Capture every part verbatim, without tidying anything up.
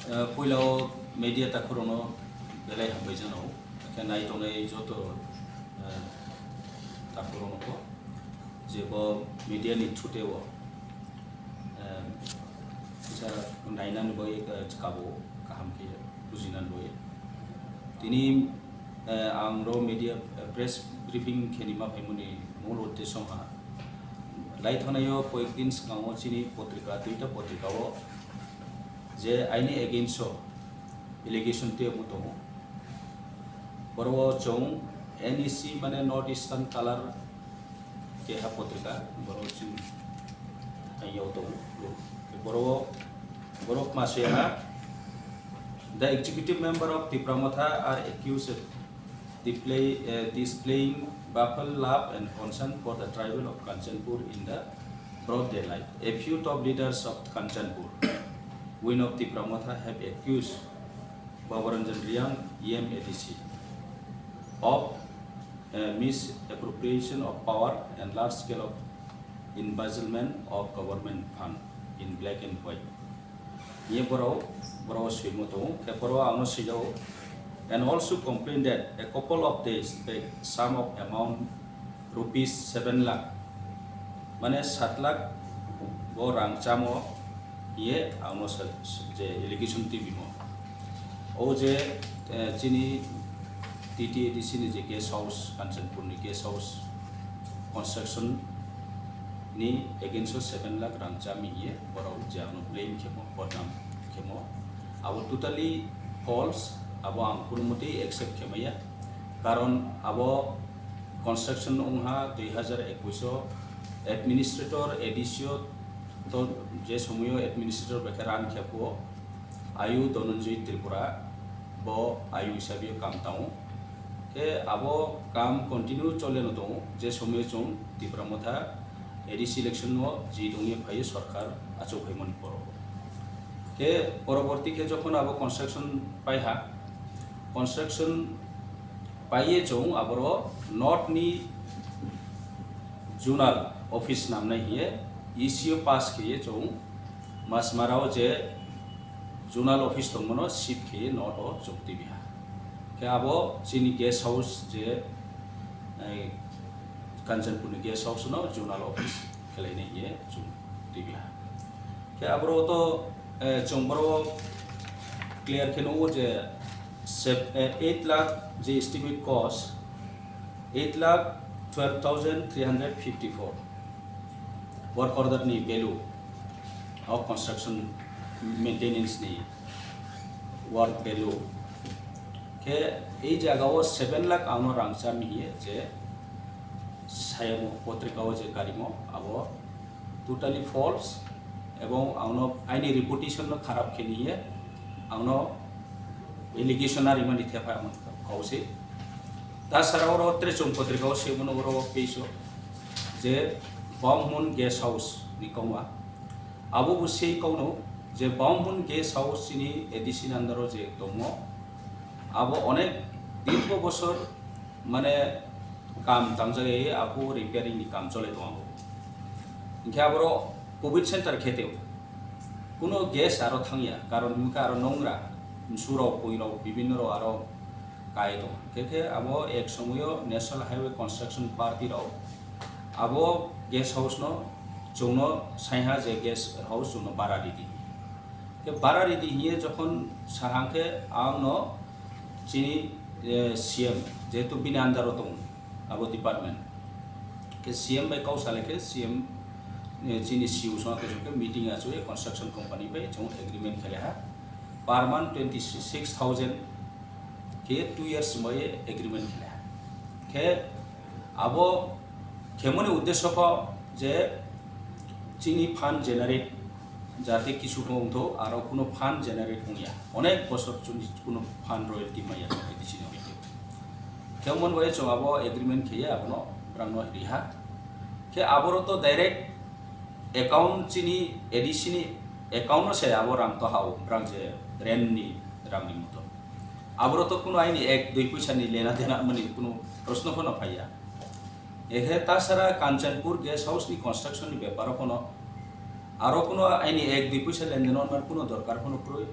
Eh, puila o media takhurokno belai hambai jano, khe nai tongnai joto, eh, takhurokno bo, je bo media ni thute o, eh, kisa nainani bai, eh, kabo kaham khe bujinani bai. Tini, eh, ang ro media, eh, press briefing khe ni ma phaimani mul uddesho ha. Lai thangnai o koyek din swkango chini potrika, duita potrika o je aini against o allegation tei omo tongo. Boro o chwng N E C mane North Eastern Colour keha potrika, boro chwng ayau tongo. Boro o, boro ma se ha, "The executive member of Tipra Motha are accused of display, uh, displaying baffled love and concern for the tribal of Kanchanpur in the broad daylight. A few top leaders of Kanchanpur wing of Tipra Motha have accused Baburanjan Reang, E M A D C, of, uh, misappropriation of power and large scale of embezzlement of government fund in black and white." Ye borok, borok swimo tongo, khe borok ano swijao, and also complained that a couple of days back, sum of amount rupees seven lakh, mane sat lakh bo rang chamo, ye ano sa-, je allegation tibimo. O je, eh, chini T T A D C ni je guest house, Kanchanpur ni guest house construction ni against o seven lakh rang chami ye borok je ano blame khemo, bodnam khemo, abo totally false, abo ang kuno motei accept khemaya, karon abo construction wngha dui hazar ekwis o administrator A D C o to je somoyo administrator bai khe run khe phuo, Ayu Dhananjay Tripura bo ayu hisabe kam tao. Khe abo kam continue chole no tongo, je somoyo chwng Tipra Motha A D C election no jit wngye phaiyo sorkar achuk phaimani poro. Khe poroborti khe jokhon abo construction paiha, construction paiye chwng aboro north ni zonal office namnai hiye E C o pass khiye chwng Masmarao je zonal office tongmano shift khiye north o chwng tibiha. Khe abo chini guest house je, eh, Kanchanpur ni guest house no zonal office khelainai hiye chwng tibiha. Khe aboro to, eh, chwng boro clear khe nugo je sep-, eh, eight lakh je estimate cost, eight lakh twelve thousand three hundred fifty-four work order ni value of construction maintenance ni work value. Khe ei jaga o seven lakh ano rang chami hiye je sayamo potrika o je karimo abo totally false, ebong angno aini reputation no kharap khe niye angno allegation ari mani thepa ang kause. Ta sara oro tre chwng potrika o se mano oro page o je Bauhmun Guest House ni kongma abo bo sei kauno je Bauhmun Guest House chini A D C ni under o je tongmo abo onek dirgo bosor mane kam tangjagwi abo repairing ni kam chole tongo. Hinkhe aboro covid center khe teo. Kuno gas aro thangya, karon hinkhe aro nongra, msurok, puirok, bibinno rok aro kai tongo. Khe khe abo ek somoyo National Highway Construction Party rok abo guest house no chwngno saiha je guest house chwngno bara ridi. Khe bara ridi hiye jokhon sahang khe ang no chini, eh, C M, jehetu bini under o tongo abo department. Khe C M bai kok salai khe C M, eh, chini C E O songha khe meeting achukgwi construction company bai chwng agreement khlaiha. Per month twenty six thousand khe two years bai agreement khlaiha. Khe abo khemoni uddesho kho je chini fund generate jate kisu khe wngtho, aro kuno fund generate wngya. Onek bosor chwng kuno fund royalty maya chwng A D C ni hoite. Khe mon bai chwng abo agreement kheye abono borokno riha. Khe aboro to direct account chini A D C ni account no se abo rang to hao, borok je rent ni rang ni moto. Aboro to kuno aini ek dui puisa ni lena dena mani kuno proshno phono phaiya. Ekhe tasara Kanchanpur guest house ni construction ni beparo phono aro kuno aini ek dui puisa lenden onmar kuno dorkar phono kwrwi.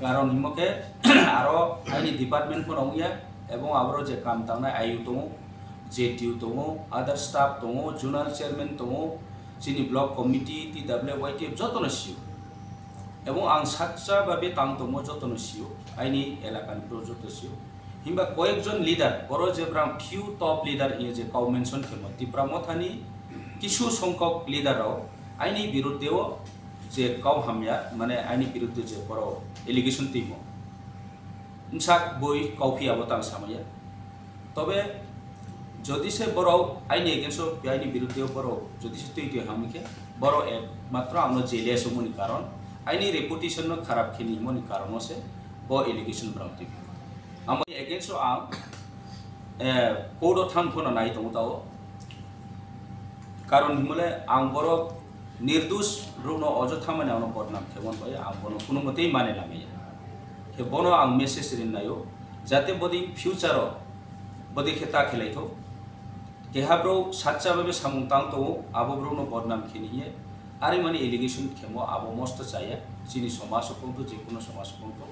Karon himo khe aro aini department phano wngya, ebong aboro je kam tangnai I U tongo, J T U tongo, other staff tongo, zonal chairman tongo, chini block committee, T W Y T F jotono sio. Ebong ang sakcha babe tang tongmo jotono sio, aini elakani bro joto sio. Himba koyekjon leader, boro je brang few top leader hiye je kau mention khemo, Tipra Mothani kisu songkok leader rok aini biruddhe o je kau hamya, mane aini biruddhe je boro allegation twimo. Msak boi kau phiya bo tang samaya. Tobe jodi se borok aini against o, aini biruddhe o borok jodi se twi twi hamwi khe, borok ek matro ang no jail o songmani karon, aini reputation no kharap khe ni himoni karon o se bo allegation brang twi. Amoni against o ang, eh, court o thang phano nai tongo tao. Karon himole ang borok nirdosh rokno ojotha mani ano bodnam khe mon bai ang bono kuno motei mane lamaya. Khe bono ang message rin naio, jate bodi future o bodi khe ta khelai tho. Keha bro sacha babe samung tang tongo, abo bro no bodnam khe ni hiye. Ari mani allegation khemo abo mosto chaya, chini somaj o pongto, je kuno somaj o pongto.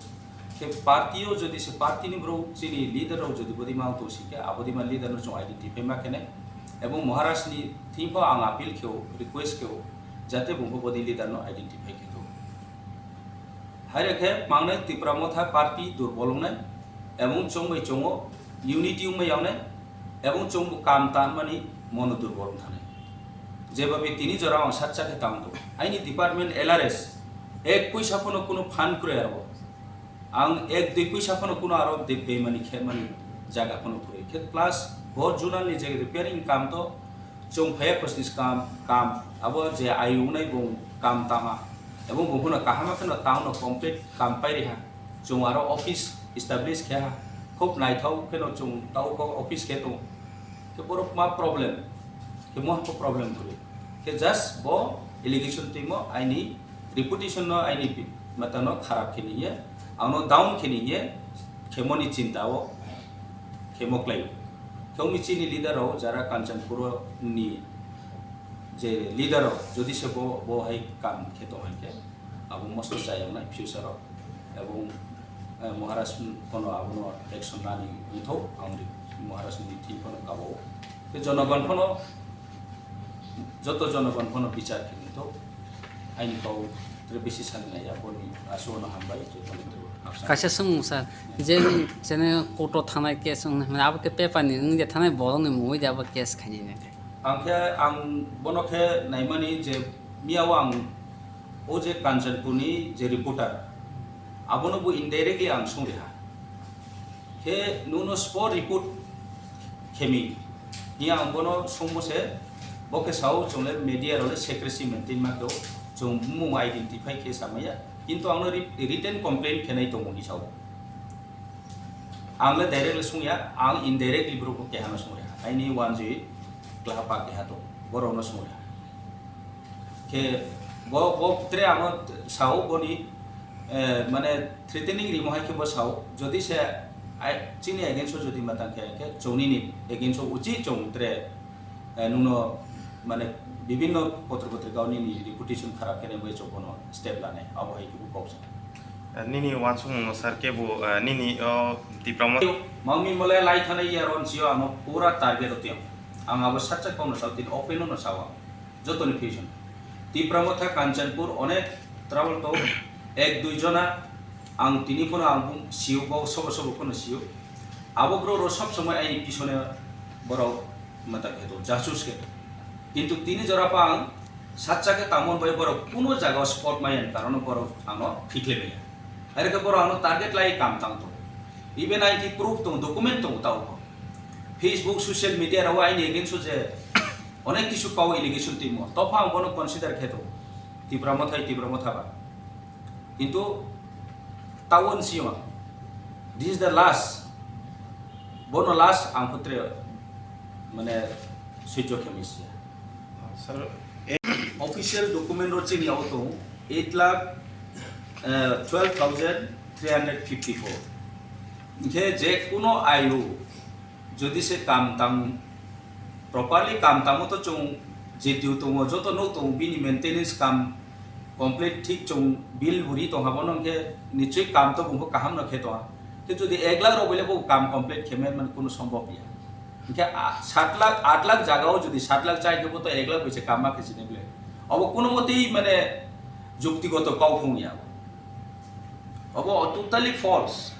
Khe party o jodi se party ni borok chini leader rok jodi bodi ma tong si khe, abodi ma leader no chwng identify ma khe nai. Ebong Maharaj ni thing pho ang appeal khe o, request khe o, jate bung pho bodi leader no identify khe to. Hai re khe mangnai Tipra Motha party durbol wngnai, ebong chwng bai chwng o unity wng bai yang nai, ebong chwng bo kam tan mani mono durbol wng thanai. Jeba be tini jora ang sacha khe tang do. Aini department L R S ek puisa phono kuno fund kwrwi aro. Ang ek dui puisa phano kuno aro de-, bemani khe mani jaga phano kwrwi khe, plus bo zonal ni je repairing kam to chwng phaiya khosni kam, kam abo je ayu wngnai bung kam tama, ebong bung phano kahama kheno town o complete kam pai riha, chwng aro office establish khe ha, khub naithok kheno chwng tao kho office khe tongo, khe borok ma problem, khe mo ha kho problem kwrwi khe just bo allegation twimo aini reputation no aini pi-, matano kharap khe niye, ano down khe niye, khemoni chinta o khemo klai. Khewmi chini leader rok jara Kanchanpur ni je leader rok jodi se bo, bo hai kam khe tong hai khe abo mosto chayang nai future o. Ebong, eh, Maharaj phano abono action nani wngthok, ang ri-, Maharaj ni thing phano kabo. Tei jonogon phano, joto jonogon phano bichar khe wngthok. Aini kau tre bisi sani nai ya, boni asono hambai, joto ni tebo hamsa. Kaisa swngmung sir, je chene court o thanai case wng, mane abo khe paper ni wng je thanai borok ni mungwi de abo case khainai nai. Ang khe, ang bono khe naimani je miya o ang o je Kanchanpur ni je reporter, abono bo indirectly ang songriha. Khe nuno spot report khemi. Hiya ang bono songmo se, bo khe sao chwng le media rok le secrecy maintain ma khe o, chwng bumung identify khe samaya. Kintu ang no writ-, written complaint khenai tongo ni sao. Ang le directly songya, ang indirectly borok bo keha no songriha. Aini wanjwi klaha pa keha to, borok no songriha. Khe bo, bo tre ano sao boni, eh, mane threatening rimo hai khe bo sao, jodi se ai, chini against o jodi matang khe, khe chwng nini against o uchi chwng tre, eh, nuno mane bibinno potro potrika o nini reputation kharap khe nai bai chwng bono step lanai, abo hai khe bo kok sa. Nini wansukmung no sir kebo, eh, nini o Tipra Motha. Mangmi mole lai thana iya ron sio ano pura target o tiyang. Ang abo sakcha kok no sao tini open no sao. Jotoni fusion. Tipra Motha Kanchanpur onek trouble to ek dui jona ang tini phano ang bung sio bo sobo sobo phano sio. Abo bro ro sob somoi aini pisone borok mata kheto, jasus kheto. Kintu tini jora pa ang satsa khe tangmon bai borok kuno jaga spot maya ni karon borok ano phikle maya. Are khe borok ano target lai kam tang to. Even aini proof tong, document tong tao. Facebook, social media rao aini against o je onek kisu kau allegation timo. Topha ang bono consider kheto. Tipra Mothai, Tipra Motha ba. Kintu tao wng sio ang. This is the last. Bono last ang putre mane swijjo khe misia. Sir, official document ro chini auto eight lakh, eh, twelve thousand three hundred fifty-four. Hingkhe je kuno ayu jodi se kam tang properly kam tamo to chwng je due tongo, joto nok tongo, bini maintenance kam Complete thik chwng bill buri tong habo no, hwnkhe nichoi kam to bumbo kaham no khe tong. Khe jodi ek lakh rok bile bo kam complete khe man kuno sombhob ya. Hwnkhe a, sat lakh, aat lakh jaga o jodi sat lakh chai khe bo to ek lakh bai se kam ma khe sini bile. Obo kuno motei mane juktigoto kau phung ya. Obo totally false.